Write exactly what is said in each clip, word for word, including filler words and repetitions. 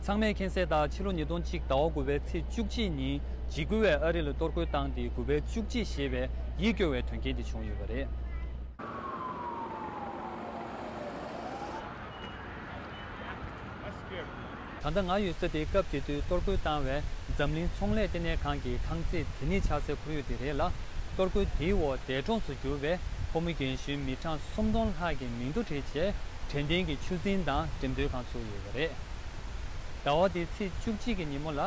ཚང་མས་མཁྱེན་གསལ་ལྟར་ཕྱི་ལོ་ཉིས་སྟོང་གཅིག་ཟླ་བ་དགུ་པའི་ཚེས་བཅུ་གཅིག་ཉིན་འཇིགས་སྐུལ་བས་ཨ་རི་ལ་གཏོར་རྒོལ་བཏང་སྟེ་དགུ་པའི་བཅུ་གཅིག་ཞེས་པའི་ཡིད་སྐྱོ་བའི་དོན་རྐྱེན་དེ་བྱུང་ཡོད་པ་རེད། ད་ལྟ་ང་ཡོད་ས་དེ་སྐབས་དེ་དུས་གཏོར་རྒོལ་བཏང་བའི་འཛམ་གླིང་ཚོང་ལས་ལྟེ་གནས་ཁང་གི་ཁང་བརྩེགས་དེ་ནས་ཆགས་སའི་ཁོར་ཡུག་དེ་རེད་ལ། གཏོར་རྒོལ་དེའི་འོག་འདས་གྲོངས་སུ་གྱུར་བའི་ཕོ་མོ་རྒན་གཞོན་མི་གྲངས་སུམ་སྟོང་ལྷག་གི་མིང་ཐོ་བྲིས་རྗེས་དྲན་རྟེན་གྱི་ཆུ་རྫིང་དང་འགྲེམས་སྟོན་ཁང་བཙུགས་ཡོད་པ་རེད། ཟླ་བ་འདིའི་ཚེས་བཅུ་གཅིག་གི་ཉིན་མོ་ལ་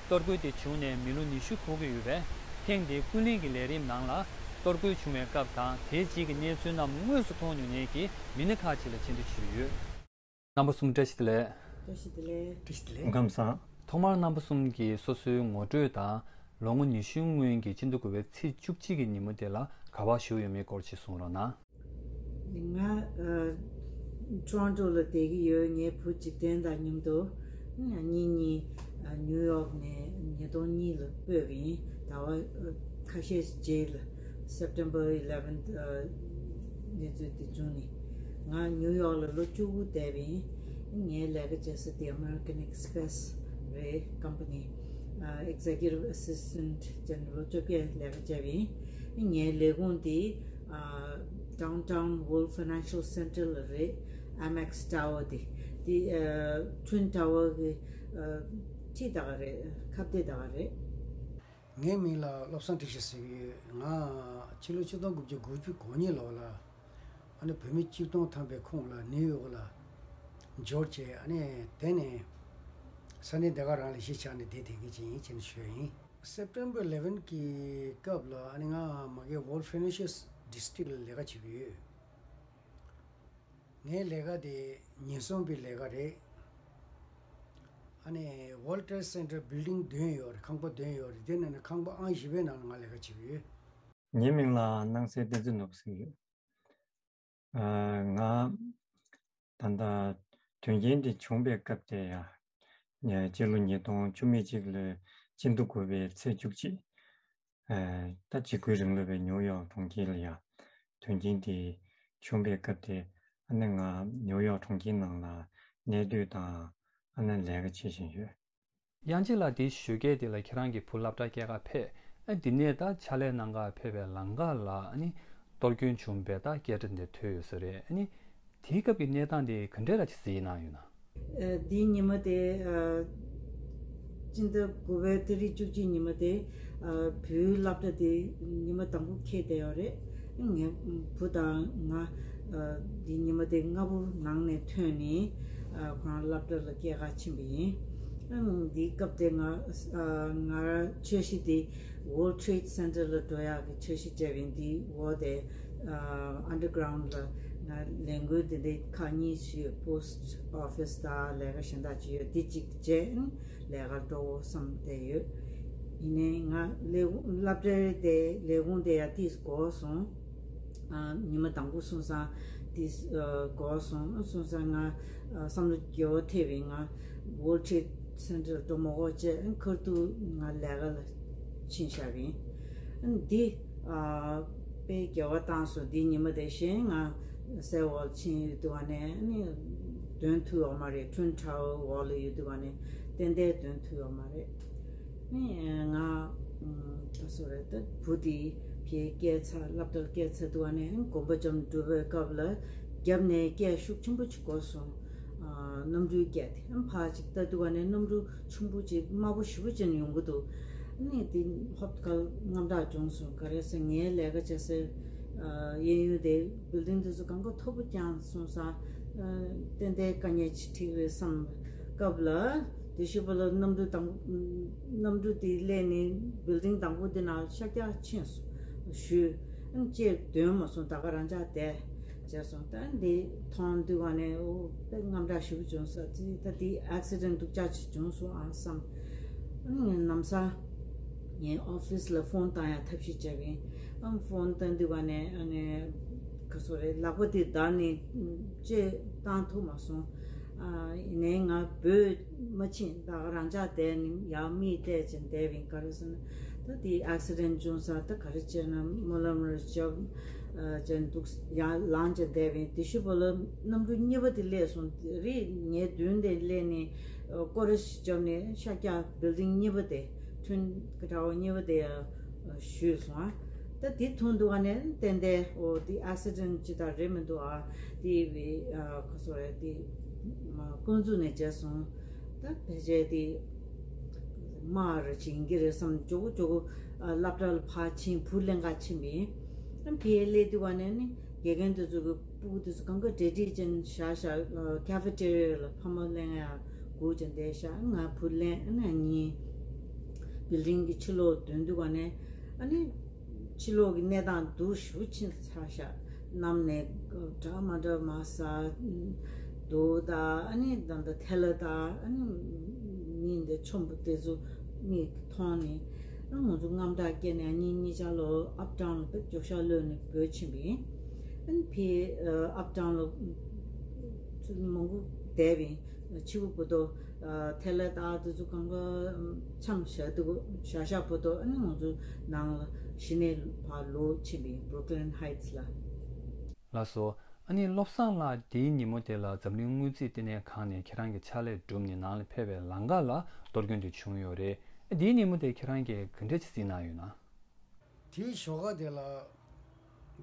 གཏོར་རྒོལ་དེ་བྱུང་ནས་མི་ལོ་ཉི་ཤུ་འཁོར་གྱི་ཡོད་པས། ཐེངས་འདིའི་ཀུན་གླེང་གི་ལས་རིམ་ནང་ལ་གཏོར་རྒོལ་བྱུང་བའི་སྐབས་དང་དེའི་རྗེས་ཀྱི་གནས་ཚུལ་རྣམས་དངོས་སུ་མཐོང་མྱོང་མཁན་གྱི་མི་སྣ་ཁག་ཅིག་ལ་སྤྱན་འདྲི་ཞུས་ཡོད། རྣམ་པ་གསུམ་བཀྲ་ཤིས་བདེ་ལེགས། བཀྲ་ཤིས་བདེ་ལེགས། བཀྲ་ཤིས་བདེ་ལེགས། སྐུ་ཁམས་བཟང་། ཐོག་མར་རྣམ་པ་གསུམ་གྱིས་སོ་སོའི་ངོ་སྤྲོད་དང་ལོ་ངོ་ཉི་ཤུ་སྔོན་གྱི་སྤྱི་ཟླ་དགུ་པའི་ཚེས་བཅུ་གཅིག་གི་ཉིན་མོ་དེ་ལ་ག་པར་བཞུགས་ཡོད་མེད་སྐོར་ཅིག་གསུང་རོགས་གནང་། ང་ཨ་ཊོ་རོན་ཊོ་ལ་བསྡད་ཀྱི་ཡོད། ངའི་བུ་འཇིག་རྟེན་དང་མཉམ་དུ་གཉིས་གཉིས་ཨ་ནིའུ་ཡོག་ནས་ཉིས་སྟོང་གཉིས་ལ་སྤོས་པ་ཡིན། ཟླ་བ་ཨ་ཁ་ཤས་རྗེས་ལ་September eleventh ཨ་གནས་ཚུལ་དེ་བྱུང་ནས། ང་ནིའུ་ཡོག་ལ་ལོ་བཅུ་དགུ་བསྡད་པ་ཡིན། ངའི་ལས་ཀ་བྱེད་ས་དེ་American Express རེད། ཀམ་པ་ནི་ཨ་Executive Assistant བྱས་ནས་ལོ་བཅོ་བརྒྱད་ལས་ཀ་བྱས་པ་ཡིན། ངའི་ལས་ཁུངས་དེ་ཨ་Downtown World Financial Center ལ་རེད། Amex Tower དེ་དེ་ཨ་Twin Tower གི་ཨ་འཁྲིས་ད་ག་རེད། ཁ་གཏད་ད་ག་རེད། ངའི་མིང་ལ་བློ་བཟང་བཀྲ་ཤིས་ཟེར་གྱི་ཡོད། ང་ཕྱི་ལོ་ཆིག་སྟོང་དགུ་བརྒྱ་དགུ་བཅུ་གོ་གཉིས་ལོ་ལ་ཨ་ནི་བོད་མི་གཅིག་སྟོང་ཐམ་པའི་ཁོངས་ལ་ནིའུ་ཡོག་ལ་འབྱོར་བྱས། ཨ་ནི་དེ་ནས་ས་གནས་དེ་ག་རང་ལ་གཞིས་ཆགས་ནས་བསྡད་བསྡད་མཁན་ཅིག་ཡིན་ཅེས་ནས་ཞུས་ཡིན། September eleven གི་སྐབས་ལ་ཨ་ནི་ང་མ་གི་World Financial District ལ་ལས་ཀ་བྱེད་ཀྱི་ཡོད། ངའི་ལས་ཀ་དེ་ཉེན་སྲུང་པའི་ལས་ཀ་རེད། ཨ་ནི་World Trade Center building བདུན་ཡོད་རེད། ཁང་པ་བདུན་ཡོད་རེད། དེ་ནང་ནས་ཁང་པ་ཨང་བཞི་པའི་ནང་ལ་ང་ལས་ཀ་བྱེད་ཀྱི་ཡོད། ངའི་མིང་ལ་སྣང་གསལ་བསྟན་འཛིན་ནོར་བུ་ཟེར་གྱི་ཡོད། ཨ་ང་ད་ལྟ་དོན་རྐྱེན་དེ་བྱུང་པའི་སྐབས་དེ་ཡང་སྤྱི་ལོ་ཉིས་སྟོང་བཅུ་མེད་གཅིག་ལོའི་སྤྱི་ཟླ་དགུ་པའི་ཚེས་བཅུ་གཅིག་ཨ་ད་འཇིགས་སྐུལ་རིང་ལུགས་པའི་ནིའུ་ཡོག་གྲོང་ཁྱེར་ལ་ཡང་དོན་རྐྱེན་དེ་བྱུང་པའི་སྐབས་དེ། ཨ་ནི་ང་ནིའུ་ཡོག་གྲོང་ཁྱེར་ནང་ལ་གནས་སྡོད་དང་ཨ་ནི་ལས་ཀ་བྱེད་བཞིན་ཡོད། དབྱངས་ཅན་ལགས། དེའི་ཞོགས་ཀས་དེ་ལ་ཁྱེད་རང་གི་བུ་སློབ་གྲྭ་སྐྱེལ་ག་ཕེབས། ཨ་དེ་ནས་ད་ཕྱག་ལས་གནང་ག་ཕེབས་པའི་ལམ་ཁ་ལ་ཨ་ནི་གཏོར་སྐྱོན་བྱུང་བས་ད་སྐད་སྒྲ་འདི་ཐོས་ཡོད་ས་རེད། ཨ་ནི་དེའི་སྐབས་ཀྱི་གནས་སྟངས་དེ་ག་འདྲས་ལ་ཅིག་གཟིགས་གནང་ཡོད་ན། ཨ་དེའི་ཉི་མ་དེ་ཨ་སྤྱི་ཟླ་དགུ་པའི་ཏ་རིག་བཅུ་གཅིག་ཉི་མ་དེ་ཨ་བུའི་སློབ་གྲྭ་དེ་ཉི་མ་དང་པོ་ཁེལ་བསྡད་ཡོད་རེད། ངའི་བུ་དང་ང་ཨ་དེའི་ཉི་མ་དེ་སྔ་པོ་ནང་ནས་ཐོན་ནས་ཨ་ཁོ་རང་སློབ་གྲྭ་ལ་སྐྱེལ་ག་ཕྱིན་པ་ཡིན། ཨ་དེའི་སྐབས་དེ་ང་ཨ་ང་རང་འཆར་གཞི་དེ་World Trade Center ལ་འགྲོ་ཡག་གི་འཆར་གཞི་བྱས་པ་ཡིན། དེའི་འོག་དེ་ཨ་underground ལ་ང་ལས་འགུལ་དེ་འདྲའི་ཁག་གཉིས་ཤིག་post office དང་ལས་ཀ་གཞན་དག་ཅིག་ཡོད། དེ་གཅིག་བྱས་ལས་ཀར་འགྲོ་དགོས་བསམ་བསྡད་ཡོད། ཡིན་ནའི་ང་ལས་སློབ་གྲྭའི་དེ་ལས་ཁུངས་དེ་ཡང་ཏིས་འགོར་སོང་། ཨ་ཉི་མ་དང་པོ་སོང་ཙང་ཏིས་ཨ་འགོར་སོང་། སོང་ཙང་ང་ཨ་བསམ་བློ་བདེ་བོ་ཐེབས་པའི་ང་World Trade Center འགྲོ་མ་དགོས་བྱས་ཁ་ཐུག་ང་ལས་ཀ་ལ་ཕྱིན་བཞག་ཡིན། འདི་ཨ་དཔེ་དགེ་བ་བཏང་སོང་། འདི་ཉི་མ་དེ་བཞིན་ང་སའི་འོག་ལ་ཕྱིན་ཡོད་དུས་ག་ནས་ནི་འདོན་ཐུབ་ཡོད་མ་རེད། Twin Tower འོག་ལ་ཡོད་དུས་ག་ནས་ཏན་ཏན་འདོན་ཐུབ་ཡོད་མ་རེད། ནི་ང་ད་སོ་རེད། ད་བུ་དེ་ཕྱིར་སྐྱེལ་ཚར། སློབ་གྲྭར་སྐྱེལ་ཚར་དུས་ག་ནས་དགོན་པ་འཇམ་སྒྲུབ་པའི་སྐབས་ལ་རྒྱབ་ནས་སྐད་ཤུགས་ཆེན་པོ་ཅིག་གོ་སོང་། ཨ་གནམ་གྲུའི་སྐད་དེ་ཕར་ཅིག་ལྟ་དུས་ག་ནས་གནམ་གྲུ་ཆུང་པོ་ཅིག་དམར་པོ་ཞེ་པོ་ཅིག་ཡོང་གི་འདུག་ནི་དེ་ཧོབ་ཁ་དངངས་སྐྲག་བྱུང་སོང་། ག་རེ་ཟེར་ངའི་ལས་ཀ་བྱེད་སའི་ཨ་གཡས་གཡོན་དེ་building དེ་ཚོ་གང་ག་མཐོ་པོ་བརྐྱངས་སོང་ཙང་ཨ་ཏན་ཏན་དཀའ་ངལ་ཅིག་འཕྲད་ཀྱི་རེད་བསམ་སྐབས་ལ། དེ་ཤུ་པ་ལ་གནམ་གྲུ་དང་གནམ་གྲུ་དེ་སླེབས་ནས་building དང་པོ་དེ་ནང་ཤར་རྒྱག་ཕྱིན་སོང་། ཞུས་ཅེས་འདོན་མ་སོང་། ད་ག་རང་འཇགས་བསྡད་བྱས་སོང་། ད་འདི་མཐོང་དུས་ག་ནས་ཨོ་དཔེ་དངངས་སྐྲག་ཞེ་པོ་བྱུང་ས། ད་དེ་accident སྡུག་ཅག་ཅིག་བྱུང་སོང་ཨ་བསམ། ནམ་སང་ངའི་office ལ་phone བཏང་ཡག་ཐབས་ཤེས་བྱས་པ་ཡིན། ཨ་phone བཏང་དུས་ག་ནས་ཨ་ནི་ག་སོ་རེད། ལག་པ་དེ་བརྡར་ནས་ཅེས་བཏང་ཐུབ་མ་སོང་། ཨ་ཡིན་ནའི་ང་འབོད་མ་ཕྱིན། ད་ག་རང་འཇགས་བསྡད་ནས་ཡར་མིག་བལྟས་བྱས་བསྡད་པ་ཡིན། ག་རེ་ཟེར་ན་ད་དེ་accident བྱུང་ས། ད་ག་རེ་བྱས་ན་སྨོན་ལམ་རེ་བརྒྱབ་བྱས་འདུག་ཡར་ལངས་བྱས་བསྡད་པ་ཡིན། དེ་ཤུ་པ་ལ་གནམ་གྲུ་གཉིས་པ་དེ་སླེབས་སོང་། རེད། ངའི་མདུན་དེ་སླེབས་ནས་ སྐོར་ར་ཞིག་བརྒྱབ་ནས་ཤར་རྒྱག་བིལ་ཌིང་གཉིས་པ་དེ། ཐུན་གྱི་ཊ་ཝར་གཉིས་པ་དེ་ཡང་ཞུས་སོང་ཨ། ད་དེ་མཐོང་དུས་ཀ་ནས་ཏན་ཏན་འོ་དེ་ཨེག་སི་ཌེན་ཊི་ཅིག་ད་རེད་མི་འདུག་ཨ། དེ་བའི་ཁོ་ཚོ་རེད་དེ་ཀུན་རྫོབ་ནས་བྱས་སོང་། ད་ཕལ་ཆེར་དེ་དམག་ར་ཅིག་ཡིན་གྱི་རེད་བསམ། མགྱོགས་པོ་མགྱོགས་པོ་སློབ་གྲྭ་ལ་ཕར་ཕྱིན། བུ་ལེན་ག་ཕྱིན་པ་ཡིན། ཨ་ཕར་སླེབས་དུས་ཀ་ནས་ནི་དགེ་རྒན་དེ་ཚོ་གི་སྤུ་གུ་དེ་ཚོ་གང་ག་གྲ་སྒྲིག་ཅན་བཞག་བཞག་ཀེ་ཕེ་ཊེ་རི་ཡ་ལ་ཕར་མར་སླེབས་ཡ་སྒུག་བྱས་བསྡད་བཞག་ང་བུ་ལེན་ཨ་ནི་གཉིས་བིལ་ཌིང་གི་ཕྱི་ལོགས་ཐོན་དུས་ཀ་ནས་ཨ་ནི་ཕྱི་ལོགས་ཀྱི་གནས་སྟངས་སྡུག་ཤོས་ཕྱིན་ཚར་བཞག་གནམ་ནས་འདྲ་མི་འདྲ་མར་ཟག་རྡོ་དང་ཨ་ནི་ད་ལྟ་ཐལ་བ་དང་ཨ་ནི་མི་འདི་ཆེན་པོ་དེ་ཚོ་མིག་གིས་མཐོང་ནས། ཨ་ང་ཚོ་དངངས་སྐྲག་སྐྱེས་ནས་གཉིས་གཉིས་ཆར་ལོ་ཨབ་ཊའུན་ལ་བོད་མགྱོགས་ཤར་ལོག་ནས་བྲོས་ཕྱིན་པ་ཡིན། ཨ་ནི་ཕར་ཨབ་ཊའུན་ལ་ཚུར་མང་པོ་བསྡད་པ་ཡིན། ཕྱི་པོ་བར་དུ་ཐལ་བ་དང་དེ་ཚོ་གང་ག་འཆམ་བཞག་དུས་བཞག་བཞག་བར་དུ་ཨ་ནི་ང་ཚོ་ནང་ལ་གཞི་ནས་ཕར་ལོག་ཕྱིན་པ་ཡིན། Brooklyn Heights ལ། ལགས་སོ། ཨ་ནི་བློ་བཟང་ལགས་དེའི་ཉིན་མོ་དེ་ལ་འཛམ་གླིང་དངུལ་རྩིས་ལྟེ་གནས་ཁང་ནས་ཁྱེད་རང་གི་ཕྱག་ལས་གྲུབ་ནས་ནང་ལ་ཕེབས་པའི་ལམ་ཁ་ལ་གཏོར་སྐྱོན་དེ་བྱུང་ཡོད་རེད། ཨ་དེའི་ཉིན་མོ་དེ་ཁྱེད་རང་གིས་ག་འདྲ་ཅིག་གཟིགས་གནང་ཡོད་ན། དེའི་ཞོགས་ཀ་དེ་ལ།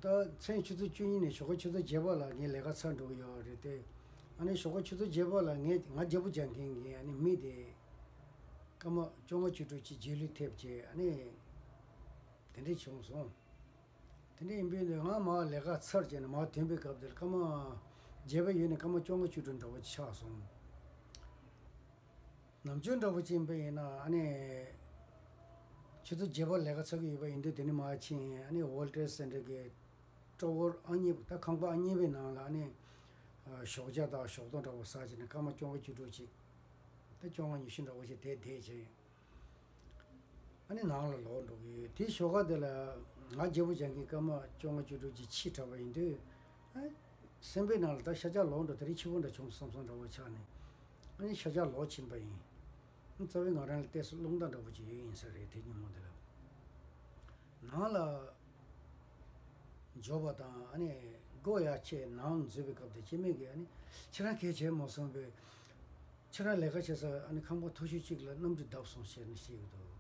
ད་མཚན་ཆུ་ཚོད་བཅུ་གཉིས་ནས་ཞོགས་ཀ་ཆུ་ཚོད་བརྒྱད་པ་ལ་ངའི་ལས་ཀ་ཚར་འགྲོ་གི་ཡོད་རེད་དེ། ཨ་ནི་ཞོགས་ཀ་ཆུ་ཚོད་བརྒྱད་པ་ལ་ངས་ང་རྒྱལ་པོ་རྒྱག་མཁན་གྱི་ཨ་ནི་མི་དེ་སྐར་མ་བཅོ་ལྔ་བཅུ་དྲུག་ཅིག་རྗེས་ལུས་ཐེབས་བྱས་ཨ་ནི་དེ་འདྲ་བྱུང་སོང་། དེ་འདྲ་ཡིན་པའི་ནང་ང་མར་ལས་ཀ་ཚར་བྱས་ནས་མར་ཐོན་པའི་སྐབས་དེར་སྐར་མ་བརྒྱད་པ་ཡོལ་ནས་སྐར་མ་བཅོ་ལྔ་བཅུ་དྲུག་འདྲ་བོ་ཆགས་སོང་། ནམ་རྒྱུན་འདྲ་བོ་ཅིག་ཡིན་པ་ཡིན་ན་ཨ་ནི་ཆུ་ཚོད་བརྒྱད་པར་ལས་ཀ་ཚར་གྱི་ཡོད་པ་ཡིན་དུས་དེ་ནས་མར་ཕྱིན། ཨ་ནི་World Trade Center གི་ཊ་ཝར་ཨང་གཉིས་པ། ད་ཁང་པ་ཨང་གཉིས་པའི་ནང་ལ་ཨ་ནི་ཞོགས་ཇ་དང་ཞོགས་ཏོག་འདྲ་བོ་ཟ་བྱས་ནས་སྐར་མ་བཅོ་ལྔ་བཅུ་དྲུག་ཅིག་ད་བཅོ་ལྔ་ཉི་ཤུ་འདྲ་བོ་ཞིག་དེ་བསྡད་བྱས། ཨ་ནི་ནང་ལ་ལོག་འགྲོ་གི་ཡོད། དེའི་ཞོགས་ཀ་དེ་ལ་ང་རྒྱལ་པོ་རྒྱག་མཁན་སྐར་མ་བཅོ་ལྔ་བཅུ་དྲུག་ཅིག་ཕྱིས་དྲགས་པ་ཡིན་དུས། ཨ་སེམས་པའི་ནང་ལ་ད་ཤར་ཕྱོགས་ལོག་འགྲོ། དེ་རིང་ཕྱི་པོ་འདྲ་བྱུང་བསམ་བསམ་འདྲ་བོ་ཆགས་ནས་ཨ་ནི་ཤར་ཕྱོགས་ལོག་ཕྱིན་པ་ཡིན། རྩ་བའི་ང་རང་ལ་ཏོག་ཙམ་རླུང་རྟ་འདྲ་བོ་ཅིག་ཡོད་ཡིན་ས་རེད་དེ་ཉིན་མོ་དེ་ལ། ནང་ལ་འབྱོར་བ་དང་ཨ་ནི་སྒོ་ཡར་ཕྱེ་ནང་འཛུལ་བའི་སྐབས་དེ་སྐྱེ་དམན་གྱིས་ཨ་ནི་ཁྱེད་རང་ག་རེ་བྱས་མ་སོང་པས། ཁྱེད་རང་ལས་ཀ་བྱེད་ས་ཨ་ནི་ཁང་པ་མཐོ་ཤོས་གཅིག་ལ་གནམ་གྲུ་བརྡབས་སོང་ཟེར་ནས་བཤད་ཀྱི་འདུག་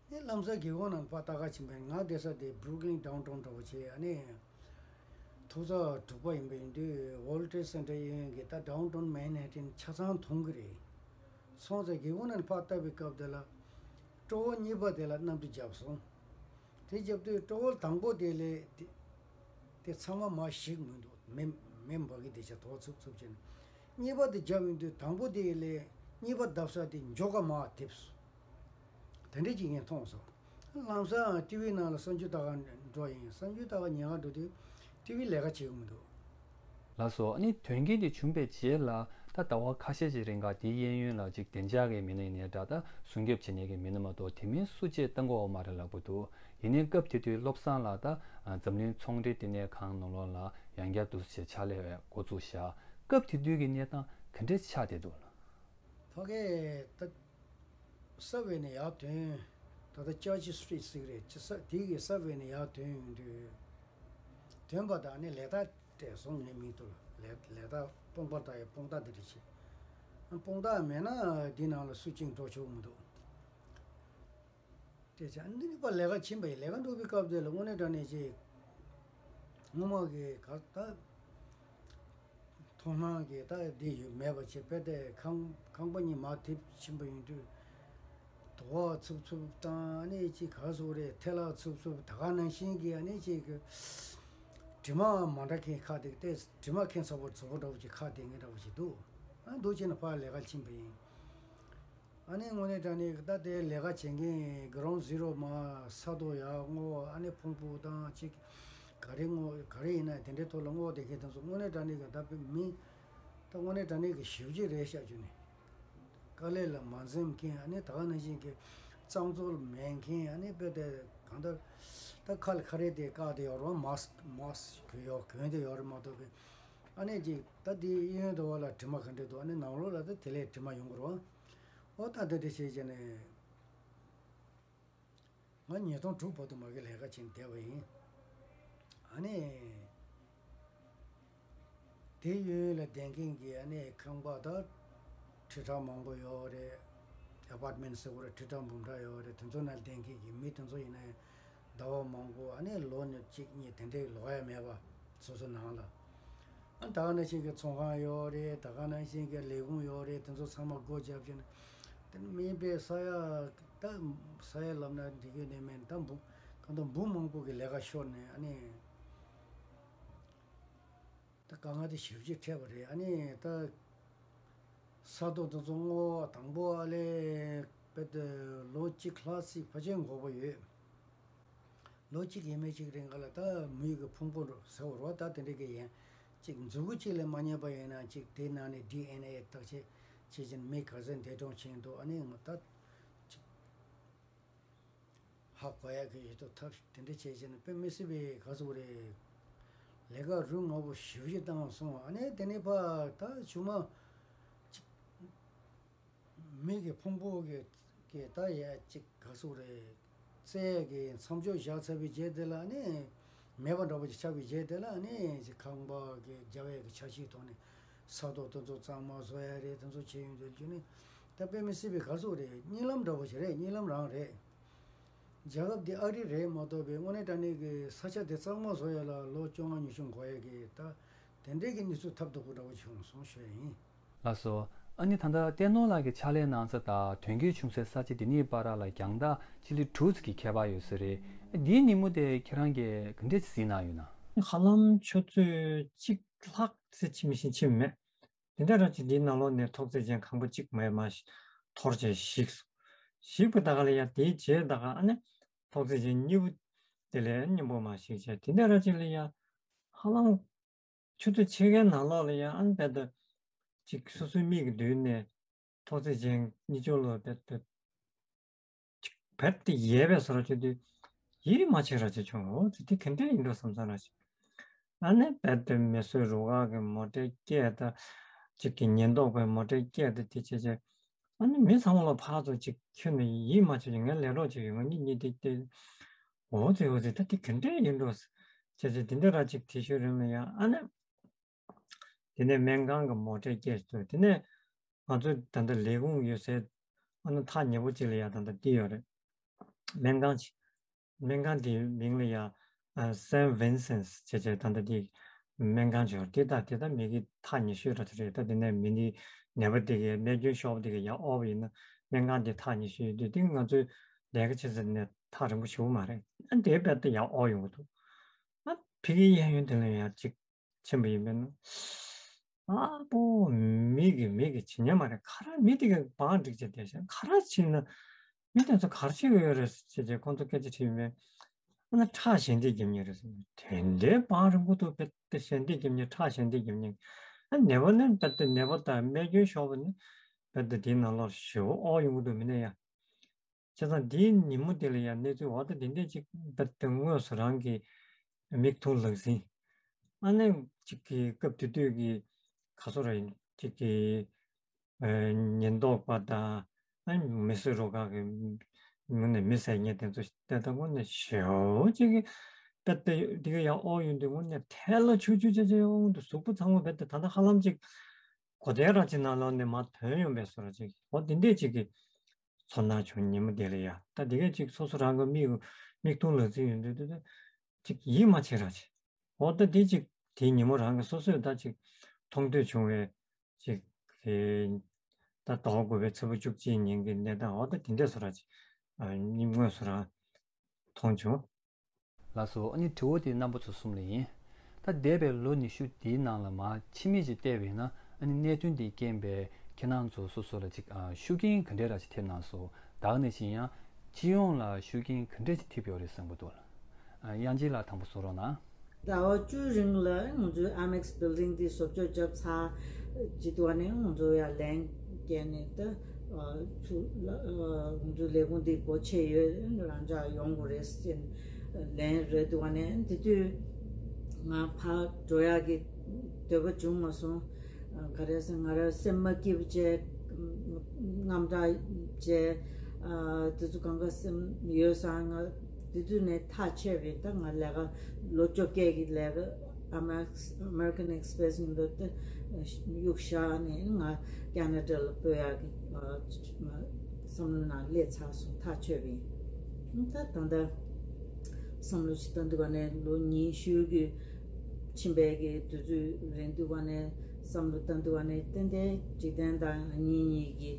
ངས་ལམ་སང་སྒེའུ་ཁུང་ནང་ཕར་ལྟ་ག་ཕྱིན་པས། ང་བསྡད་ས་དེ་Brooklyn Downtown འདྲ་བོ་བྱས། ཨ་ནི་ཐོག་བརྩེགས་དྲུག་པ་ཡིན་པ་ཡིན་དུས་World Trade Center གཡས་གཡོན་གྱི་ད་Downtown Manhattan ཆ་ཚང་མཐོང་གི་རེད། སོང་ཙང་སྒེའུ་ཁུང་ནང་ཕར་ལྟ་བའི་སྐབས་དེ་ལ་ཊ་ཝར་གཉིས་པ་དེ་ལ་གནམ་གྲུ་བརྒྱབ་སོང་། དེ་བརྒྱབ་དུས་ཊ་ཝར་དང་པོ་དེ་ལས་དེ་དེ་ཚང་མ་མར་ཞིག་མི་འདུག་མེ་མེ་འབར་གི་དེ་ཆ་དོག་འཚུབ་འཚུབ་བྱས་ནས། གཉིས་པ་དེ་བརྒྱབ་ཡོང་དུས་དང་པོ་དེ་ལས་གཉིས་པ་བརྡབས་ས་དེ་མགྱོགས་ག་མར་ཐེབས་སོང་། དེ་འདྲ་ཅིག་ངས་མཐོང་སོང་། ལམ་སང་ཊི་ཝི་ནང་ལ་གསར་འགྱུར་ལྟ་ག་འགྲོ་ཡིན། གསར་འགྱུར་ལྟ་ག་ཉན་ག་འགྲོ་དུས་ཊི་ཝི་ལས་ཀ་བྱེད་ཀྱི་མི་འདུག་ལགས་སོ། ཨ་ནི་དོན་རྐྱེན་དེ་བྱུང་པའི་རྗེས་ལ་ད་ཟླ་བ་ཁ་ཤས་ཤིག་རིང་ག་དེའི་གཡས་གཡོན་ལ་ཅིག་བདེ་འཇགས་ཀྱི་མི་སྣ་ཡིན་ནའི་འདྲ། ད་སྲུང་སྐྱོབ་བྱེད་མཁན་གྱི་མི་སྣ་མ་གཏོགས་དེ་མིན་སུ་གཅིག་བལྟ་དགོས་ཡོད་མ་རེད་ལབ་ཀྱི་འདུག་ཡིན་ནའི་སྐབས་དེ་དུས་བློ་བཟང་ལགས་ད་འཛམ་གླིང་ཚོང་འབྲེལ་ལྟེ་གནས་ཁང་ནང་ལོགས་ལ་ཡང་བསྐྱར་དུ་ཞིག་ཕྱག་ལས་འགོ་བཙུགས་བཞག་སྐབས་དེ་དུས་ཀྱི་གནས་སྟངས་ག་འདྲས་ཆགས་བསྡད་འདུག་ལགས། ཕ་གིར་ད་Subway ནས་ཡར་ཐོན། ད་ལྟ་Church Street ཟེར་གྱི་རེད། ཅི་ས་དེ་གི་Subway ནས་ཡར་ཐོན་ཡོང་དུས། ཐོན་པ་དང་ནི་ལས་རྟགས་སྤྲད་སོང་། ངའི་མིང་ཐོག་ལ་ལས་ལས་རྟགས་དཔུང་པ་ལྟ་ཡི་དཔུང་རྟགས་འདི་འདྲ་བྱས། དཔུང་རྟགས་མེད་ན་འདི་ནང་ལ་སུ་གཅིག་འགྲོ་ཆོག་མི་འདུག་སྐད་ཆ་འདི་ནི་པ་ལས་ཀ་ཕྱིན་པ་ཡིན། ལས་ཀ་འགྲོ་བའི་སྐབས་དེ་ལ་དངོས་གནས་དྲང་གནས་ཅིག་སྔོན་མ་གི་ག་ད་མཐོང་སྣང་གི་ད་འདི་ཡོད་མེད་པ་བྱས་པས་ཏེ་ཁང་ཁང་པ་གཉིས་མར་ཐེབས་ཕྱིན་པ་ཡིན་དུས་དུ་བ་འཚུབ་འཚུབ་དང་ཨ་ནི་ཅིག་ག་སོགས་རེད། ཐལ་བ་འཚུབ་འཚུབ་ད་ག་ནང་བཞིན་གྱི་ཨ་ནི་ཅིག་གི་དྲི་མ་མ་འདྲ་མཁན་ཁ་དེ་ཏེ་དྲི་མ་མཁན་ཚ་པོ་ཚ་པོ་འདྲ་བོ་ཅིག་ཁ་དེ་ངས་འདྲ་བོ་ཅིག་འདུག་ཨ་འདུག་བྱས་ན་ཕར་ལས་ཀ་ཕྱིན་པ་ཡིན། ཨ་ནི་དངོས་གནས་དྲང་གནས་ད་དེ་ལས་ཀ་བྱེད་མཁན་Ground Zero མ་ས་རྡོ་ཡར་སྔོག་ཨ་ནི་ཕུང་པོ་དང་ཅིག་ག་རེ་སྔོག་ག་རེ་ཡིན་ན་དེ་འདྲའི་ཐོག་ལ་སྔོག་བསྡད་མཁན་དེ་ཚོ་དངོས་གནས་དྲང་གནས་ཀྱི་ད་མི་ད་དངོས་གནས་དྲང་གནས་ཀྱི་ཞེ་པོ་ཅིག་རེད་ཤག་ཅུ་ནས་དཀའ་ལས་ལ་མ་འཛེམ་མཁན། ཨ་ནི་ད་ག་ནང་བཞིན་གྱི་གཙང་བཙོག་མེད་མཁན། ཨ་ནི་དཔེ་དེ་གང་ལྟར་ད་ཁ་ལ་ཁ་རས་དེ་བཀག་དེ་ཡོད་རེད་བ། Mask Mask གོན་ཡོད་གོན་དེ་ཡོད་རེད་མ་གཏོགས་པའི་ཨ་ནི་ཅིག་ད་དེ་གཡས་གཡོན་དུ་བ་ལ་དྲི་མ་ག་འདྲ་འདུག་ཨ་ནི་ནང་ལོགས་ལ་ད་དེ་ལས་དྲི་མ་ཡོང་གི་རེད་བ། ཨོ་ད་འདི་འདྲ་བྱས་བྱས་ནས་ང་ཉིས་སྟོང་དྲུག་བར་དུ་མ་གི་ལས་ཀ་བྱས་ནས་བསྡད་པ་ཡིན། ཨ་ནི་དེ་གཡས་གཡོན་ལ་བསྡད་མཁན་གྱི་ཨ་ནི་ཁང་པ་ད་ཁྲི་ ཁྲི་ཕྲག་མང་པོ་ཡོད་རེད། ཨ་པར་ཊི་མེན་ཊི་ཟེར་དགོས་རེད། ཁྲི་ཕྲག་འབུམ་ཕྲག་ཡོད་རེད། དེ་ཚོ་ནང་བསྡད་མཁན་གྱི་མི་དེ་ཚོ་ཡིན་ན་ཡང་ཟླ་བ་མང་པོ་ཨ་ནི་ལོ་ནི་གཅིག་གཉིས་དེ་འདྲའི་ལོག་ཡ་མེད་པ་སོ་སོ་ནང་ལ། ཨ་ད་ག་ནང་བཞིན་གྱི་ཚོང་ཁང་ཡོད་རེད། ད་ག་ནང་བཞིན་གྱི་ལས་ཁུངས་ཡོད་རེད། དེ་ཚོ་ཚང་མ་སྒོ་བརྒྱབ་བྱས་ནས་དེ་ནི་མིན་པའི་ས་ཡ་ད་ས་ཡ་ལབ་ན་འགྲིག་གི་ནི་མིན། ད་འབུམ་གང་ལྟར་འབུམ་མང་པོ་གི་ལས་ཀ་ཤོར་ནས་ཨ་ནི། ད་དཀའ་ངལ་དེ་ཞེ་པོ་ཅིག་འཕྲད་པ་རེད། ཨ་ནི་ད་ས་རྡོ་དེ་ཚོ་བརྔོ་བ་དང་པོ་ཨ་ལས་དཔེ་དེ་ལོ་གཅིག་ལྷག་ཙམ་ཕལ་ཆེར་འགོར་བ་ཡོད། ལོ་གཅིག་ཡས་མས་གཅིག་རིང་ག་ལ་ད་མེ་གི་ཕུང་པོ་ཟེར་བ་རོ། ད་དེ་འདྲ་གི་ཡན་གཅིག་མཛུ་གུ་གཅིག་ལས་མ་རྙེད་པ་ཡིན་ན་གཅིག་དེའི་ནང་ནས་ཌི་ཨེན་ཨེ་བརྟག་དཔྱད་བྱེད་བཞིན་མི་ག་ཚད་འདས་གྲོངས་ཕྱིན་འདུག་ཨ་ནི་ང་ད་གཅིག་ཧ་གོ་ཡག་གི་ཡོད་དོ། ཐབས་དེ་འདྲ་བྱས་བྱས་ན་དཔེ་མི་སྲིད་པའི་ག་ཟེར་དགོས་རེད། ལས་ཀ་རུ་ང་པོ་ཞེ་པོ་ཅིག་བཏང་སོང་། ཨ་ནི་དེ་ནས་ཕར་ད་ཆུ་མ་ཅིག་མེ་གི་ཕུང་པོ་གི་གི་ད་ཡ་ཅིག་ག་ཟེར་དགོས་རེད། བཙལ་ཡག་གི་མཚམས་འཇོག་བཞག་ཚར་བའི་རྗེས་དེ་ལ་ཨ་ནི་མེད་པ་འདྲ་པོ་ཅིག་ཆགས་པའི་རྗེས་དེ་ལ་ཨ་ནི་ཅིག་ཁང་པ་གི་རྒྱབ་ཡག་གི་འཆར་གཞིའི་ཐོག་ནས་ས་རྡོ་དེ་ཚོ་གཙང་མ་བཟོ་ཡག་རེད། དེ་ཚོ་བྱས་ཡོང་དུས་རྒྱུ་ནི་ད་དཔེ་མི་སྲིད་པའི་ག་ཟེར་དགོས་རེད། གཉིད་ལམ་འདྲ་པོ་ཞིག་རེད། གཉིད་ལམ་རང་རེད། རྒྱལ་ཁབ་འདི་ཨ་རི་རེད་མ་གཏོགས་པའི་དངོས་གནས་དྲང་གནས་ཀྱི་ས་ཆ་དེ་གཙང་མ་བཟོ་ཡག་ལ་ལོ་བཅོ་ལྔ་ཉི་ཤུ་འགོར་ཡག་གི་ད་དེ་འདྲའི་གི་གནས་ཚུལ་ཐབས་སྡུག་པོ་འདྲ་པོ་བྱུང་སོང་ཞུ་ཡག་ཡིན། ལགས་སོ། ཨ་ནི་ད་ལྟ་བསྟན་ནོར་ལགས་ཀྱིས་ཕྱག་ལས་གནང་ས་དང་དོན་རྐྱེན་བྱུང་སའི་ས་ཆ་འདི་གཉིས་བར་ལ་རྒྱང་ཐག་སྤྱི་ལེ་དྲུག་ཙམ་གྱི་ཁྱད་པར་ཡོད་ས་རེད། འདིའི་ཉིན་མོ་དེ་ཁྱེད་རང་གིས་ག་འདྲས་གཟིགས་གནང་ཡོད་ན། ཧ་ལམ་ཆུ་ཚོད་གཅིག་ལྷག་ཙམ་ཕྱིན་མི་ཤེས་ཕྱིན་མེད། དེ་འདྲ་ར་ཅིག་འདིའི་ནང་ལོགས་ནས་ཐོག་བརྩེགས་ཅན་ཁང་པ་གཅིག་མེད་མ་ཞིག་འཐོར་བྱས་ཞིག་སོང་། ཞིག་པ་ད་ག་ལ་ཡ་དེའི་རྗེས་ད་ག་ཨ་ནི་ཐོག་བརྩེགས་ཅན་གཉིས་པོ་དེ་ལས་སྙོམས་པོ་མ་ཞིག་བྱས། དེ་འདྲ་ར་ཅིག་ལ་ཡ་ཧ་ལམ་ཆུ་ཚོད་ཕྱེད་ཀའི་ནང་ལོགས་ལ་ཡ་ཨ་ནི་རྦད་དེ་ཅིག་སོ་སོའི་མིག་གི་མདུན་ནས་ཐོག་བརྩེགས་ཅན་གཉིས་ཆར་ལོ་རྦད་དེ་རྦད་དེ་ཡལ་བའི་བཟོ་འདྲ་བྱེད་དུས་ཡིད་མ་ཆེས་འདྲ་ཅིག་བྱུང་། འོ་ཙི་དེ་ག་འདྲ་ཡིན་འགྲོ་བསམ་བསམ་འདྲ་ཅིག་ཨ་ནི་རྦད་དེ་མེ་གསོད་རུ་ཁག་གི་མོ་ཊའི་སྐད་དང་། ཅིག་གི་ཉེན་རྟོག་པའི་མོ་ཊའི་སྐད་དང་དེ་བྱས་བྱས། ཨ་ནི་མི་ཚང་མ་ལ་ཕར་ཚུར་ཅིག་ཁྱོན་ནས་ཡིད་མ་ཆེས་ཅིག་ངས་ལས་རོགས་བྱེད་ཡོང་ང་གཉིད་གཉིད་དེ་དེ། འོ་ཙི་འོ་ཙི་ད་དེ་ག་འདྲ་ཡིན་འགྲོ་བྱས་བྱས་དེ་འདྲ་ར་ཅིག་དེ་ཤོད་རིང་ལ་ཡང་ཨ་ནི། དེ་ནས་སྨན་ཁང་གི་མོ་ཊའི་སྐད་ཞིག་ཐོས། དེ་ནས་ང་ཚོ་ད་ལྟ་ལས་ཁུངས་ཡོད་སའི་ཨ་ནི་ཐག་ཉེ་པོ་ཅིག་ལ་ཡ་ད་ལྟ་འདི་ཡོད་རེད། སྨན་ཁང་ཅིག་སྨན་ཁང་དེའི་མིང་ལ་ཡ་ཨ་སེན་ཝིན་སེན་སི་བྱས་བྱས་ད་ལྟ་འདི་སྨན་ཁང་ཅིག་ཡོད་རེད། དེ་ད་དེ་ད་མི་གི་ཐག་ཉེ་ཤོས་འདྲ་ཅིག་རེད། ད་དེ་ནས་མི་འདི་ནད་པ་དེ་གའི་རྨས་སྐྱོན་ཤོར་བ་དེ་གའི་ཡ་ཨོ་བ་ཡིན་ན་སྨན་ཁང་དེ་ཐག་ཉེ་ཤོས་ཡོད་དུས་དེ་ང་ཚོའི་ལས་ཀ་བྱེད་ས་ནས་ཐག་རིང་པོ་ཞེ་པོ་མ་རེད། ཨ་དེ་རྦད་དེ་ཡ་ཨོ་ཡོང་གི་འདུག་ཨ་ཕ་གིའི་གཡས་གཡོན་དེ་ལ་ཡ་ཅིག་ཕྱིན་པ་ཡིན་པས་ན། ཨ་པོ། མི་གི་མི་གི་བྱེད་ཉན་མ་རེད། ག་རེ་མི་དེ་གི་བང་སྒྲིག་བྱས་བསྡད་ཤག་ག་རེ་བྱས་ན་མི་དེ་ཚོ་ག་རེ་བྱེད་ཀྱི་ཡོད་རེད་ཟེར་བྱས་ཁོང་ཚོ་སྐད་ཆ་དྲིས་པས། ཨ་ན་ཁྲག་ཞལ་འདེབས་རྒྱབ་མཁན་རེད་ཟེར། དེ་འདྲའི་བང་རིང་པོ་འདུག་རྦད་དེ་ཞལ་འདེབས་རྒྱབ་མཁན། ཁྲག་ཞལ་འདེབས་རྒྱབ་མཁན། ཨ་ནད་པ་ནི་རྦད་དེ་ནད་པ་དང་རྨས་སྐྱོན་ཤོར་བ་ནི་རྦད་དེ་དེའི་ནང་ལོགས་ཞེ་པོ་ཨོ་ཡོང་གི་འདུག་མི་ནས་ཡ། བྱས་ཙང་དེའི་ཉིན་མོ་དེ་ལ་ཡང་གནས་ཚུལ་འོ་ད་དེ་འདྲས་ཅིག་རྦད་དེ་དངོས་སུ་རང་གི་མིག་མཐོང་ལག་ཟིན། ཨ་ནི་ཅིག་གི་སྐབས་དེ་དུས་ཀྱི་ག་ཚོད་ར་ཡིན་ཅིག་གི་ཨ་ཉེན་རྟོག་པ་དང་ཨ་མེ་གསོད་རུ་ཁག་གི་ངོ་ནས་མི་བསད་མཁན་དེ་ཚོ་བལྟས་ད་དངོས་གནས་ཞེ་པོ་ཅིག་གི་རྦད་དེ་དེ་ག་ཡང་ཨོ་ཡོང་དུས་དངོས་གནས་ཐལ་ལ་ཆུ་ཆུ་ཆུ་ཆུ་ཡོང་དུས་གཟུགས་པོ་ཚང་མ་རྦད་དེ་ད་ལྟ་ཧ་ལམ་ཅིག་གོ་དེ་ར་ཅིག་ནང་ལོགས་ནས་མར་ཐོན་ཡོང་པའི་བཟོ་འདྲ་ཅིག་འོ་དེ་འདྲས་ཅིག་གི་ཚོར་སྣང་བྱུང་། ཉིན་མོ་དེ་ལ་ཡ་ད་དེ་གས་ཅིག་སོ་སོ་རང་གི་མིག་མིག་མཐོང་ལག་ཟིན་ཡོང་དུས་དུས་ཅིག་ཡིད་མ་ཆེས་ར་ཅིག་འོ་ད་དེ་ཅིག་དེའི་ཉིན་མོ་རང་གི་སོ་སོས་ད་ཅིག་མཐོང་ཐོས་བྱུང་བའི་ཅིག་གི་ད་ཟླ་བ་དགུ་པའི་ཚེས་པ་བཅུ་གཅིག་ཉིན་གྱི་གནས་སྟངས་འོ་ད་དེ་འདྲས་བཟོ་འདྲ་ཅིག་ཨ་ཉིན་དངོས་སུ་རང་མཐོང་བྱུང་། ལགས་སོ། ཨ་ནི་དྲི་བ་དེ་རྣམ་པ་ཚོ་གསུམ་ལ་ཡིན། ད་འདས་པའི་ལོ་ཉི་ཤུ་འདིའི་ནང་ལ་མར་ཕྱི་མིག་ཅིག་བལྟས་པ་ཡིན་ན་ཨ་ནི་གནད་དོན་འདིས་རྐྱེན་པས་ཁྱེད་རང་ཚོ་སོ་སོ་ལ་ཅིག་ཨ་ཤུགས་རྐྱེན་ག་འདྲས་ར་ཅིག་ཐེབས་གནང་སོང་། ད་ག་ནང་བཞིན་ཡང་སྤྱི་ཡོངས་ལ་ཤུགས་རྐྱེན་ག་འདྲས་ཅིག་ཐེབས་ཡོད་རེད་བསམ་གྱི་འདུག་ཨ་དབྱངས་ཅན་ལགས་དང་པོ་གསུང་རོགས་གནང་། ཟླ་བ་བཅུ་རིང་ལ་ང་ཚོའི་ཨ་མེག་སི་བིལ་ཌིང་འདི་བཟོ་བཅོས་བརྒྱབ་ཚར་རྗེས་དུ་ནས་ང་ཚོ་ཡར་ལན་བསྐྱལ་ནས་ད་ཚུར་ང་ཚོའི་ལས་ཁུངས་འདི་སྒོ་ཕྱེ་ཡོད། རང་འཇགས་ཡོང་དགོས་རེད་ཟེར་ལན་རེད་འདུག་བ། ནས་དེ་དུས་ང་ཕར་འགྲོ་ཡག་གི་འདོད་པ་བྱུང་མ་སོང་། ག་རེ་ཟེར་ང་རང་སེམས་མ་སྐྱིད་པ་བྱས། དངངས་སྐྲག་བྱས། དེ་ཚོ་གང་ག་སེམས་ཡོད་སང་ང་དེ་དུས་ནས་ཐག་ཆད་པས། ད་ང་ལས་ཀ་ལོ་བཅོ་བརྒྱད་ཀྱི་ལས་ཀ་ Amex- American Express ཡིན་འདུག་སྟེ། གཡུག་བཞག་ནས་ང་ཁེ་ན་ཌ་ལ་སྤོ་ཡག་གི་ཨ་བསམ་བློ་ནང་སླེབས་ཚར་སོང་། ཐག་ཆོད་པ་ཡིན། ད་ད་ལྟ་བསམ་བློ་ཞིག་བཏང་དུས་ག་ནས་ལོ་ཉི་ཤུ་གི་ཕྱིན་པའི་གི་དུས་ཚོད་རན་དུས་ག་ནས་བསམ་བློ་བཏང་དུས་ག་ནས་ཏན་ཏན་འཇིག་རྟེན་དང་གཉེན་ཉེ་གི་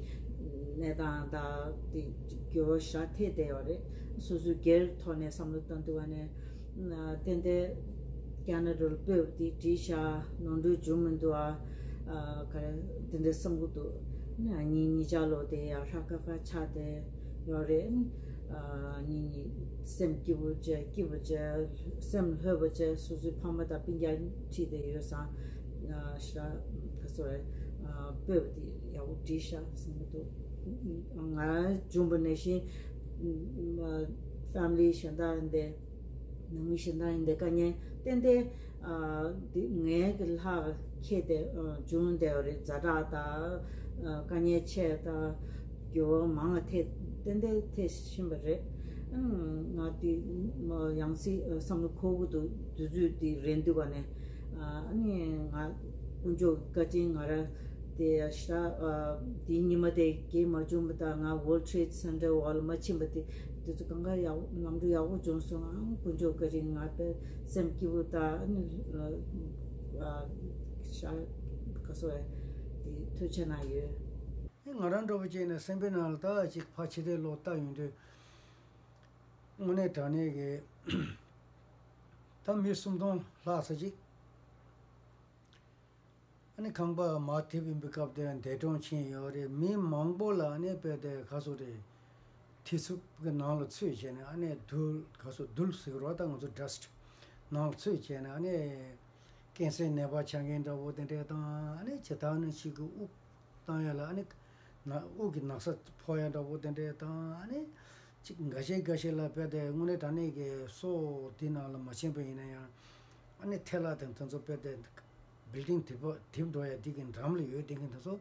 གནས་སྟངས་དང་དེ་འགྱུར་བ་ཞིག་ཐེབས་བསྡད་ཡོད་རེད། སོ་སོའི་སྒེར་ཐོག་ནས་བསམ་བློ་བཏང་དུས་ག་ནས། ཏན་ཏན་ཁེ་ན་ཌ་ལ་སྤོས་པ་དེ་འགྲིག་ཤག་ནོར་འཁྲུལ་བྱུང་མི་འདུག་ཨ། ཨ་ག་རེ་དེ་འདྲ་བསམ་གྱི་འདུག་ཨ་ནི་ཉིན་ཉིན་ཆ་ལོ་དེ་ཡང་ཧྲ་ཁ་ཁ་ཆགས་བསྡད་ཡོད་རེད། ཨ་ཉིན་ཉིན་སེམས་སྐྱིད་པོ་བྱས་སྐྱིད་པོ་བྱས་སེམས་ལྷོད་པོ་བྱས་སོ་སོའི་ཕ་མ་དང་སྤུན་ཀྱག་ཁྲིད་བསྡད་ཡོད་ཙང་། ཨ་ཤ་ག་ཚོད་རེད། ཨ་སྤོས་པ་དེ་ཡག་པོ་འགྲིག་ཤག་བསམ་གྱི་འདུག་ང་བྱུང་བ་ནང་བཞིན་ཕེ་མི་ལི་གཞན་དག་ཡིན་པས། ནང་མི་གཞན་དག་ཡིན་པའི་དཀའ་ངལ་ཏན་ཏན་ཨ་འདི་ངའི་གི་ལྷག་ཁྱེད་དེ་ཨ་བྱུང་བསྡད་པ་རེད། ཛ་དྲག་དང་ཨ་དཀའ་ངལ་ཆེ་དང་འགྱུར་བ་མང་བ་ཐེབས་ཏན་ཏན་ཐེབས་ཕྱིན་པ་རེད། ཨ་ང་འདི་ཡང་སྲིད་བསམ་བློ་འཁོར་གི་འདུག་དུས་ཚོད་འདི་རན་དུས་ག་ནས་ཨ་ནི་ང་དཀོན་མཆོག་བཀའ་དྲིན་ང་རང་དེ་ཤ་ཨ་དེའི་ཉི་མ་དེ་གས་མ་བྱུང་བ་དང་ང་World Trade Center འོག་ལ་མ་ཕྱིན་པ་དེ་དེ་ཚོ་གང་ག་ཡག་ལམ་འགྲོ་ཡག་པོ་བྱུང་སོང་། ཨང་དཀོན་མཆོག་བཀའ་དྲིན། ང་དཔེ་སེམས་སྐྱིད་པོ་དང་ཨ་ནི་ཨ་ཤ་ག་ཚོད་རེད་དེ་ཐུགས་རྗེ་གནང་ཡོད། ཨེ་ང་རང་འདྲ་པོ་བྱས་ནས་སེམས་པའི་ནང་ལ་ད་ཅིག་ཕར་ཕྱི་དེ་ལོག་ལྟ་ཡོང་དུས་དངོས་གནས་དྲང་གནས་ཀྱི་ད་མི་སུམ་སྟོང་ལྷག་ཙམ་ཅིག་ཨ་ནི་ཁང་པ་མར་ཐེབས་ཡིན་པའི་སྐབས་དེར་འདས་གྲོངས་ཕྱིན་ཡོད་རེད། མི་མང་པོ་ལ་ཨ་ནི་དཔེ་དེ་ག་སོ་རེད། ཐིག་ཚུབ་ཀྱི་ནང་ལ་ཚུད་བྱས་ནས་ཨ་ནི་རྡུལ་ག་སོ་རྡུལ་ཟེར་གི་རེད་པ། ད་ང་ཚོ་dust ནང་ལ་ཚུད་བྱས་ནས་ཨ་ནི་ཀན་སར་ནད་པ་ཆགས་མཁན་འདྲ་པོ་དེ་འདྲས་དང་། ཨ་ནི་ཇི་ལྟར་ནི་ཞིག་གི་དབུགས་བཏང་ཡ་ལ་ཨ་ནི་ན་དབུགས་ཀྱི་ན་ཚ་ཕོག་ཡ་འདྲ་པོ་དེ་འདྲས་དང་། ཨ་ནི་ཅིག་འགའ་ཤས་འགའ་ཤས་ལ་དཔེ་དེ་དངོས་གནས་དྲང་གནས་ཀྱི་སོ་དེ་ནང་ལ་མ་ཕྱིན་པ་ཡིན་ན་ཡང་ཨ་ནི་ཐལ་བ་དང་དེ་ཚོ་དཔེ་དེ་building དེ་པ་དེབ་འགྲོ་ཡ་དེ་གི་འགྲམ་ལ་ཡོད་དེ་གི་དེ་ཚོ་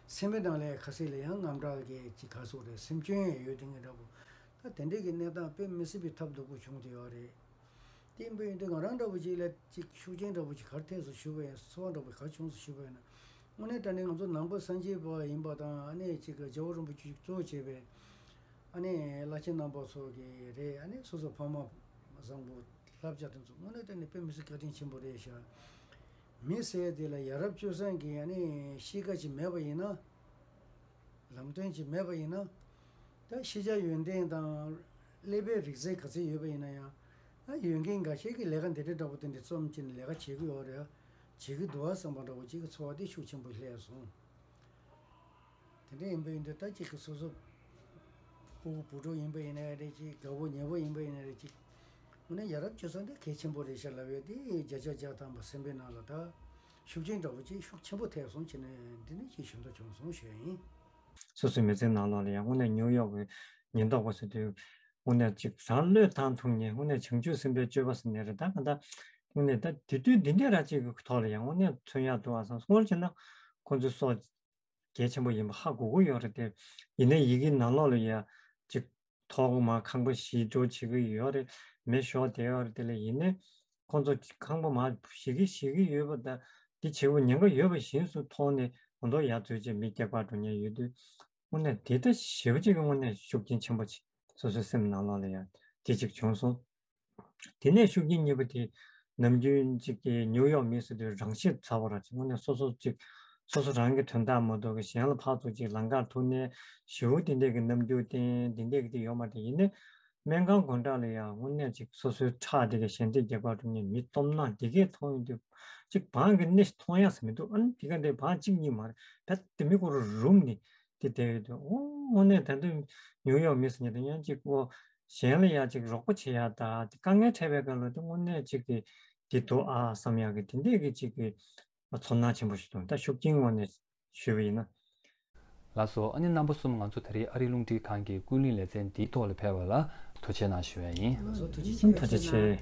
སེམས་པའི་ནང་ལ་ཁ་ཤས་ལ་ཡང་དངངས་སྐྲག་གི་ཅིག་ག་སོ་རེད། སེམས་སྐྱོན་ཡང་ཡོད་དེ་གི་འདྲ་པོ། ད་དེ་འདྲས་ཀྱི་གནས་སྟངས་དཔེ་མི་སྲིད་པའི་ཐབས་སྡུག་པོ་བྱུང་བསྡད་ཡོད་རེད། དེ་ཡིན་པ་ཡིན་དུས་ང་རང་འདྲ་པོ་ཅིག་ལ་ཅིག་ཤུགས་རྐྱེན་འདྲ་པོ་ཅིག་ག་རེ་ཐེབས་སོང་ཞུས་པ་ཡིན། ཚོར་བ་འདྲ་པོ་ག་རེ་བྱུང་སོང་ཞུས་པ་ཡིན་ན། དངོས་གནས་དྲང་གནས་ང་ཚོ་ནང་པ་སངས་རྒྱས་པ་ཡིན་པ་དང་། ཨ་ནི་ཅིག་རྒྱལ་བ་རིན་པོ་ཆེ་གཙོ་བྱས་པའི་ཨ་ནི་བླ་ཆེན་རྣམ་པ་ཚོ་གི་རེད། ཨ་ནི་སོ་སོ་ཕ་མ་བཟང་པོ་བསླབ་བྱ་དེ་ཚོ་དངོས་གནས་དྲང་གནས་དཔེ་མི་སྲིད་བཀའ་དྲིན་ཆེན་པོ་རེད་ཤག་མི་ཟེར་དེ་ལ་ཡ་རབས་སྤྱོད་བཟང་གི་ཨ་ནི་གཤིས་ཀ་ཅིག་མེད་པ་ཡིན་ན། ལམ་སྟོན་ཅིག་མེད་པ་ཡིན་ན། ད་ཤེས་བྱ་ཡོན་ཏན་དང་ཀླད་པའི་རིག་རྩལ་ག་ཚོད་ཡོད་པ་ཡིན་ན་ཡང་། ཨ་ཡོད་མཁན་འགའ་ཤས་ཀྱིས་ལས་ཀ་འདི་འདྲ་འདྲ་པོ་དེ་འདྲ་རྩོམ་བྱས་ནས་ལས་ཀ་བྱེད་ཀྱི་ཡོད་རེད། བྱེད་ཀྱི་འདུག་ཨ་བསམ་པ་འདྲ་པོ་ཅིག་གི་ཚོར་བ་དེ་ཤུགས་ཆེན་པོ་སླེབས་སོང་། དེ་འདྲ་ཡིན་པ་ཡིན་དུས་ད་ཅིག་གི་སོ་སོ་སྤུ་གུ་བུ་ཕྲུག་ཡིན་པ་ཡིན་ན་ཡང་རེད། ཅིག་དགའ་པོ་ཉེ་པོ་ཡིན་པ་ཡིན་ན་རེད། ཅིག་དངོས་གནས་ཡ་རབས་སྤྱོད་བཟང་དེ་གལ་ཆེན་པོ་རེད་ཤག་ལབ་ཡོད་དེ། བརྒྱ་ཆ་བརྒྱ་ཐམ་པ་སེམས་པའི་ནང་ལ་ད་ཤུགས་རྐྱེན་འདྲ་པོ་ཅིག་ཤུགས་ཆེན་པོ་ཐེབས་སོང་བྱས་ནས་འདི་ནས་ཅིག་ཞུ་འདོད་བྱུང་སོང་ཞུ་ཡ་ཡིན། སོ་སོའི་མི་ཚེའི་ནང་ལོགས་ལ་ཡང་དངོས་གནས་ནིའུ་ཡོག་གི་ཉེན་རྟོག་པ་ཚོ་དུས་དངོས་གནས་ཅིག་རང་བློས་བཏང་ཐུབ་མཁན། དངོས་གནས་བྱང་ཆུབ་སེམས་དཔའི་སྤྱོད་པ་ཟེར་ནའི་རེད། ད་ག་ད་དངོས་གནས་ད་དེ་དུས་འདི་འདྲ་ར་ཅིག་གི་ཐོག་ལ་ཡང་དངོས་གནས་མཚོན་ཡག་འདུག་ཨ་བསམ། སྔོན་བྱས་ན་ཁོང་ཚོའི་སྲོག་གལ་ཆེན་པོ་ཡིན་པ་ཧ་གོ་གི་ཡོད་རེད་དེ། ཡིན་ནའི་ཡི་གེ་ནང་ལོགས་ལ་ཡ་ཅིག་ཐོག་མ་ཁང་པ་ཞིག་འགྲོ་བྱེད་ཀྱི་ཡོད་རེད། མེ་ཤོར་བསྡད་ཡོད་རེད། དེ་ལ་ཡིན་ནའི་ཁོང་ཚོ་ཁང་པ་མ་ཞིག་གི་ཞིག་གི་ཡོད་པ་དང་། འདི་བྱེད་དགོས་ཉེན་ཁ་ཡོད་པ་བཞིན་སུ་མཐོང་ནས་འོ་མདོ་ཡར་འཛུལ་བྱས་མི་སྐྱེལ་པར་འགྲོ་མཁན་ཡོད་དུས། དངོས་གནས་དེ་ལྟ་ཞེ་པོ་ཅིག་གི་དངོས་གནས་ཤུགས་རྐྱེན་ཆེན་པོ་ཅིག་སོ་སོའི་སེམས་ནང་ལོགས་ལ་ཡང་དེ་ཅིག་བྱུང་སོང་། དེ་ནས་ཤུགས་རྐྱེན་གཉིས་པ་དེ་ནམ་རྒྱུན་ཅིག་གི་ནིའུ་ཡོག་མི་ཟེར་དུས་རང་ཤེད་ཚ་བོ་ར་ཅིག་དངོས་གནས་སོ་སོ་ཅིག་སོ་སོ་རང་གི་དོན་དག་མ་གཏོགས་ཀྱི་གཞན་ལ་ཕར་ཚུར་ཅིག་ལང་ཀར་ཐུག་ནས་ཞེ་པོ་དེ་འདྲས་ཀྱི་རྣམ་འགྱུར་བསྟན་དེ་འདྲས་ཀྱི་དེ་ཡོད་མ་རེད། ཡིན་ནའི་སྨན་ཁང་སྒོ་འགྲམ་ལ་ཡང་དངོས་གནས་ཅིག་སོ་སོའི་ཁྲག་དེ་ག་ཞལ་འདེབས་རྒྱག་པར་འགྲོ་མཁན་མི་སྟོབས་ན་དེ་གས་མཐོང་ཡོང་དུས་ཅིག་བང་གི་སྣེ་ཞིག་མཐོང་ཡ་ཟེར་མི་འདུག་ཨ་ནི་དེ་ག་འདྲས་བང་གཅིག་གཉིས་མ་རེད། བལ་དེ་མི་ཁོ་རུ་རུམ་ནས་དེ་བསྡད་ཡོད་དུས། ཨོ་དངོས་གནས་ད་དུང་ནིའུ་ཡོག་མི་ཟེར་མཁན་དེ་ཡང་ཅིག་ཨོ་གཞན་ལ་ཡ་ཅིག་རོགས་པ་བྱེད་ཡ་ད་དེ་དཀའ་ངལ་འཕྲད་པའི་སྐབས་ལ་དེ་དངོས་གནས་ཅིག་གི་དེ་འདུག་ཨ་བསམ་ཡག་གི་དེ་འདྲས་ཀྱི་ཅིག་གི་ཚོར་སྣང་ཆེན་པོ་ཞིག་འདུག་ད་ཤུགས་རྐྱེན་ངོས་ནས་ཞུས་པ་ཡིན་ན། ལགས་སོ། ཨ་ནི་རྣམ་པ་གསུམ་ང་ཚོ་ད་རེས་ཨ་རིའི་རླུང་འཕྲིན་ཁང་གི་ཀུན་གླེང་ལེ་ཚན་འདིའི་ཐོག་ལ་ཕེབས་པ་ལ་ཐུགས་རྗེ་གནང་ཞུ་ཡ་ཡིན། ཐུགས་རྗེ་ཆེ།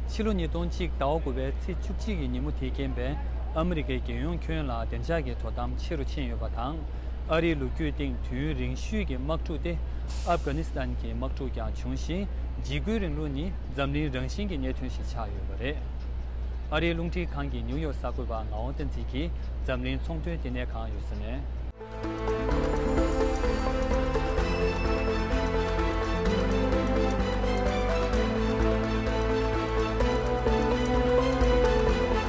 ཕྱི་ལོ་ཉིས་སྟོང་གཅིག་ཟླ་བ་དགུ་པའི་ཚེས་བཅུ་གཅིག་གི་ཉིན་མོ་དེའི་རྐྱེན་པས་ཨ་མི་རི་ཀའི་རྒྱལ་ཡོངས་ཁྱོན་ལ་བདེ་འཇགས་ཀྱི་དོ་དམ་ཆེ་རུ་ཕྱིན་ཡོད་པ་དང་། ཨ་རིའི་ལོ་རྒྱུས་སྟེང་དུས་ཡུན་རིང་ཤོས་ཀྱི་དམག་འཁྲུག་སྟེ་ཨབ་གྷ་ནི་སི་ཐན་གྱི་དམག་འཁྲུག་ཀྱང་བྱུང་ཞིང་། འཇིགས་སྐུལ་རིང་ལུགས་ནི་འཛམ་གླིང་རང་བཞིན་གྱི་གནད་དོན་ཞིག་ཆགས་ཡོད་པ་རེད། ཨ་རིའི་རླུང་འཕྲིན་ཁང་གི་ནིའུ་ཡོག་གསར་འགོད་པ་ངག་དབང་བསྟན་འཛིན་གྱིས་འཛམ་གླིང་ཚོང་དོན་ལྟེ་གནས་ཁང་ཡོད་ས་ནས།